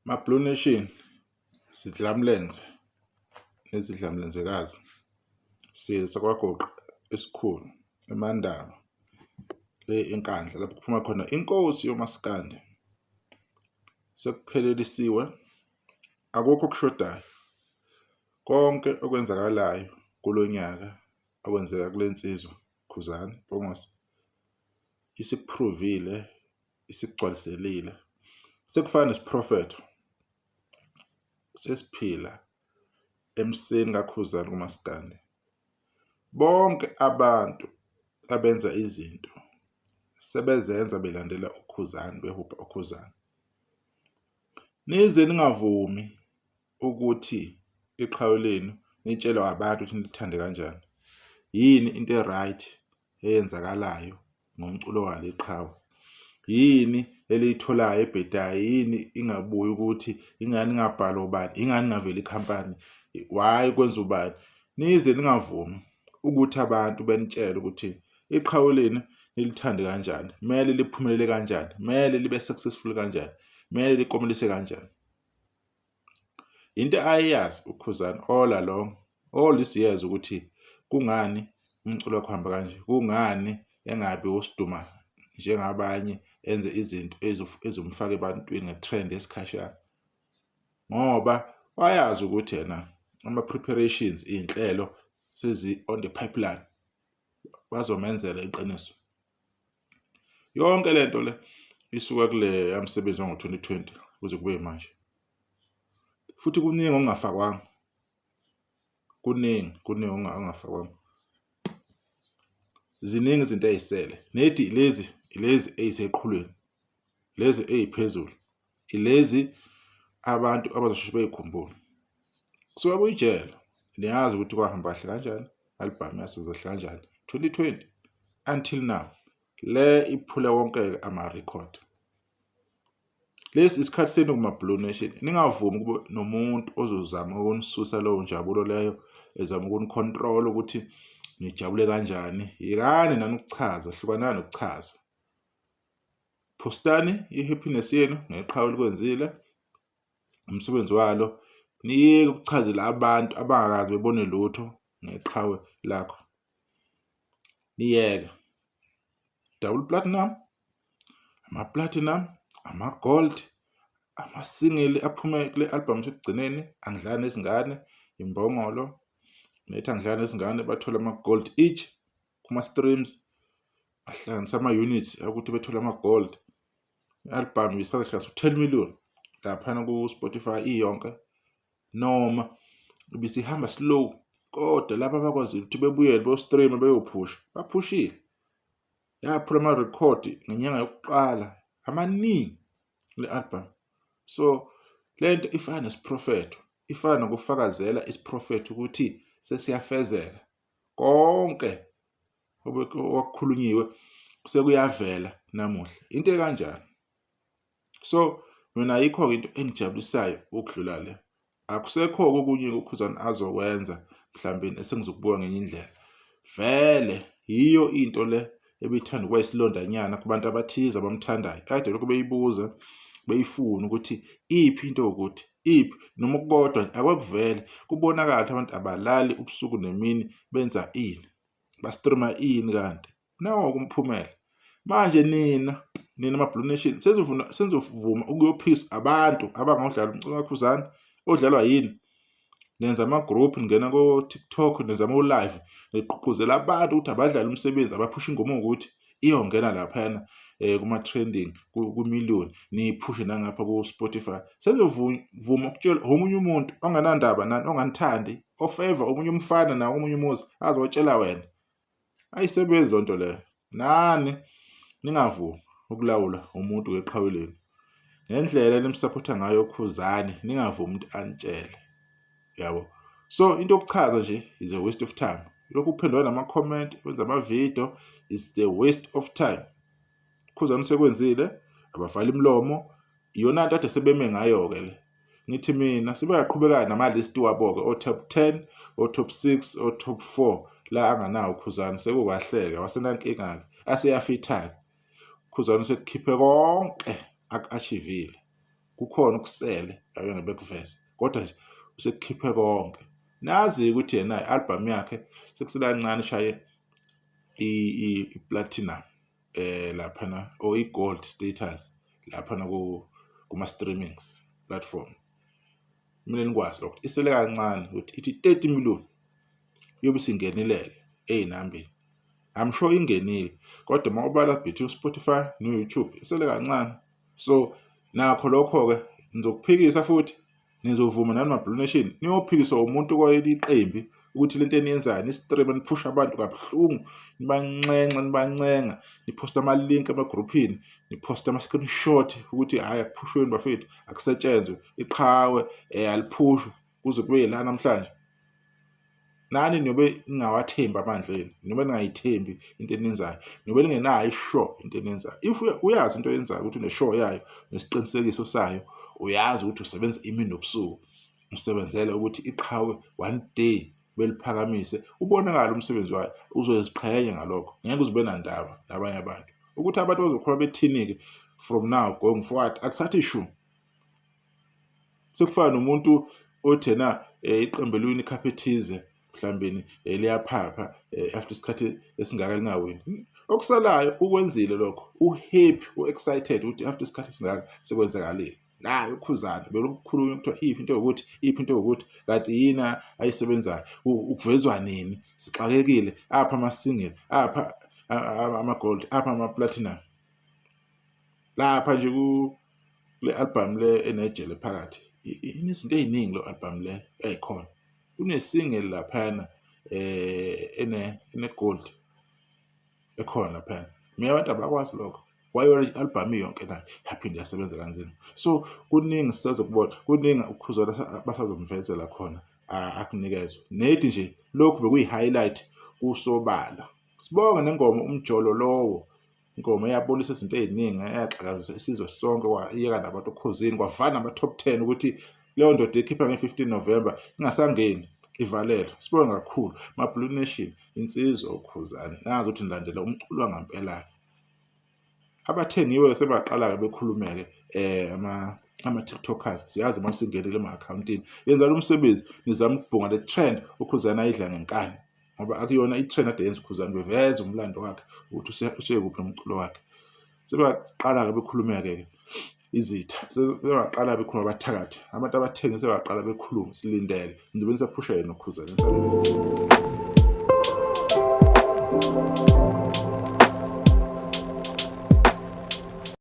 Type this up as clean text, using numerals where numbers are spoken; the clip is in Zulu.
Ma-Blue Nation, sidlamlenze nezidlamlenzekazi, silo sakwaGoqa esikhulu eMandaba le eNkandla lapho kuphuma khona inkosi yomaskandi. Sekuphelelisiwe, akukho okushodayo. Konke okwenzakalayo kulo nyaka okwenzeka kule nsizwa Khuzani Mpungose isikuphruvile, isikugcwaliselile. Sekufana nesiprofetho, sesiphila emseni kaKhuzani kumaskandi. Bonke abantu abenza izinto sebezenza belandela uKhuzani, behubha uKhuzani. Nize ningavumi ukuthi iqhawe lenu nitshelwa abantu ukuthi nilithande kanjani. Yini into e-right eyenzakalayo ngomculo walo iqhawe? Yini eliyitholayo ebhedayo? Yini ingabuyi ukuthi ingani ingabhalwa ubani? Ingani ingaveli ikhampani? Why kwenza ubani? Nize ningavumi ukuthi abantu benitshele ukuthi iqhawe lenu nilithande kanjani, kumele liphumelele kanjani, kumele libe successful kanjani, kumele likomelise kanjani. Into ayeyazi uKhuzani all along, all these years ukuthi kungani umculo wakhe uhamba kanje, kungani engabi usiduma njengabanye enze izinto ezomfaka ebantwini nge-trend yesikhashana. Ngoba wayazi ukuthi yena ama-preparations, iy'nhlelo sezi-on the pipeline, bazomenzela iqiniso. Yonke le nto le isuka kule yamsebenzi wango-2020 kuze kube manje. Futhi kuningi okungafakwanga, kuningi kuningi okungafakwanga. Ziningi izinto ey'sele nedi lezi lezi ey'seqhulwini lezi ey'phezulu ilezi abantu abazosheshe bey'khumbule. Kusuka kuyijele niyazi ukuthi kwahamba kahle kanjani, album yasebenza kahle kanjani 2020 until now le iphule wonke-ke ama-record. Lesi isikhathi senu kuma-Blue Nation, ningavumi kube nomuntu ozozama ukunisusa leyo njabulo leyo, ezama ukunicontrol ukuthi nijabule kanjani. Yekani nani ukuchaza, hlukanani nokuchaza. Phostani i-happiness yenu ngeqhawe elikwenzile umsebenzi walo, niyeke ukuchazela abantu abangakaze bebone lutho ngeqhawe lakho. Niyeke. Double platinum, ama-platinum, ama-gold, ama-single aphume kule album esekugcineni, Angidlali Nezingane, Imbongolo, nethi Angidlali Nezingane, bathole ama-gold each kuma-streams, bahlanganisa ama-units ukuthi bethole ama-gold. I-album ibisahlasa u-10 million laphana ku-Spotify iyonke, noma ibisihamba slow kodwa laba abakwazile ukuthi bebuyele beyo-stream beyophusha, baphushile. Yaphula amarekhodi ngenyanga yokuqala amaningi le album. So lento ifana nesiprofetho, ifana nokufakazela isiprofetho ukuthi sesiyafezeka konke okwakukhulunyiwe sekuyavela namuhla, into ekanjalo. So mina ayikho-ke into engijabulisayo ukudlula le. Akusekho-ke okunye uKhuzani azokwenza mhlawumbe esengizokubuka ngenye indlela. Vele yiyo into le ebithanda ukuba isilondanyana kubantu abathize abamthandayo, kade lokhu beyibuza beyifuna ukuthi iphi into yokuthi iphi noma okukodwa akwakuvele kubonakala ukuthi abantu abalali ubusuku nemini benza ini, ba-stream-a ini kanti. Nawo-ke umphumela. Manje nina nina ma-Blue Nation senizovuma senizovuma ukuyophikiswa abantu abangawudlali umculo kaKhuzani odlalwa yini? Nenza ama-group ningena ko-TikTok nenza ama-live nigqugquzela abantu ukuthi abadlale umsebenzi abaphushe ingoma ukuthi iyongena laphayana kuma-trending ku-million niyiphushe nangapha ku-Spotify. Senizovuma ukutshelwa omunye umuntu ongenandaba nani onganithandi ofeva omunye umfana nawo omunye umuzi azotshela wena. Ayisebenzi loo nto leyo. Nani ningavumi ukulawula umuntu ngeqhawe lenu. Ngendlela enimsaphotha ngayo uKhuzani ningavumi umuntu anitshele. Yabo. So into yokuchaza nje is a waste of time. Lokhu kuphendula nama-comment, wenza ama-video is the waste of time. Khuzani usekwenzile, abavale imilomo, iyona nto ade sebeme ngayo-ke le. Ngithi mina sebeyaqhubeka nama-list wabo-ke o-top 10, o-top 6, o-top 4 la anganawo uKhuzani sekukahleke wasenankinga-ke aseyafitha-ke. Ukhuzani sekukhiphe konke aku-achieve-ile. Kukhona okusele abe ngebekuveze, kodwa nje usekukhiphe konke. Nazi ukuthi yena i-album yakhe sekusele kancane ishaye i-platinum laphana or i-gold status laphana kuma-streamings platform. Kumele nikwazi lokho, isele kancane ukuthi ithi 30 million iyobe isingenile-ke ey'nambeni. I'm sure ingenile kodwa uma ubala between Spotify no-YouTube isele kancane. So nakho lokho-ke nizokuphikisa futhi nizovuma nani ma-Blue Nation niyophikiswa umuntu kwaleli iqembi ukuthi lento eniyenzayo ni-stream niphusha abantu kabuhlungu, nibanxenxa nibancenga, niphosta ama-link emagruphini, niphosta ama-screenshot ukuthi hhayi akuphushweni bafethu, akusetshenzwe, iqhawe aliphushwe kuze kube la namhlanje. Nani niyobe ningawathembi amandla enu, niyobe ningayithembi into eniyenzayo, niyobe ningenayo i-sure into eniyenzayo. If uyazi into oyenzayo ukuthi une-sure yayo, nesiqinisekiso sayo, uyazi ukuthi usebenza imini nobusuku, usebenzela ukuthi iqhawe one day beliphakamise, ubonakale umsebenzi wayo, uzoziqhenya ngalokho, ngeke uze ube nandaba nabanye abantu. Ukuthi abantu bazokhuluma bethini-ke from now going forward, akuthathi shu. Sekufana nomuntu othi yena iqembu eliwina i-cup ethize mhlawumbe liyaphapha after isikhathi esingaka lingawini. Okusalayo ukwenzile lokho, u-happy, u-excited ukuthi after isikhathi esingaka sekwenzakalile. Naye uKhuzani belokhu kukhulunywa kuthiwa iphi into yokuthi, iphi into yokuthi, kanti yini ayisebenzayo, ukuvezwa nini, sixakekile, apha ama-single, apha ama-gold, apha ama-platinum. Lapha nje kule album le enejele phakathi, inezinto ey'ningi lo album le ey'khona. Kune-single laphayana ene-gold ekhona laphayana. Mina abantu abakwazi lokho. Kwayona i-album iyonke la yaphinde yasebenza kanzima. So kuningi sisazokubona, kuningi uKhuzani basazomvezela khona akunikezwe. Nethi nje lokhu bekuyi-highlight kusobala. Sibonge nengoma uMjolo lowo, ingoma eyabonisa izinto ey'ningi, eyaxakazisa isizwe sonke, kwayeka nabantu oKhozini, kwavana nama-top 10 ukuthi leyo ndoda ekhipha nge-15 November ingasangeni ivalelwe. Sibonge kakhulu ma-Blue Nation, insizwa uKhuzani, nazi ukuthi nilandela umculo wangampela-ke. Abathengiwe sebaqala-ke bekhulume-ke ama-TikTokers, siyazi manje singenile ema-akhawuntini. Yenza lo msebenzi, nizame ukubhunga le trend uKhuzani ayidla ngenkani, ngoba akuyona i-trend ade yenza uKhuzani, beveza umlando wakhe ukuthi useyekuphi nomculo wakhe. Sebaqala-ke bekhulume-ke izitha, sebaqala bekhuluma abathakathi, abantu abathengi sebaqala bekhuluma, silindele nizobe nisaphusha yena uKhuzani.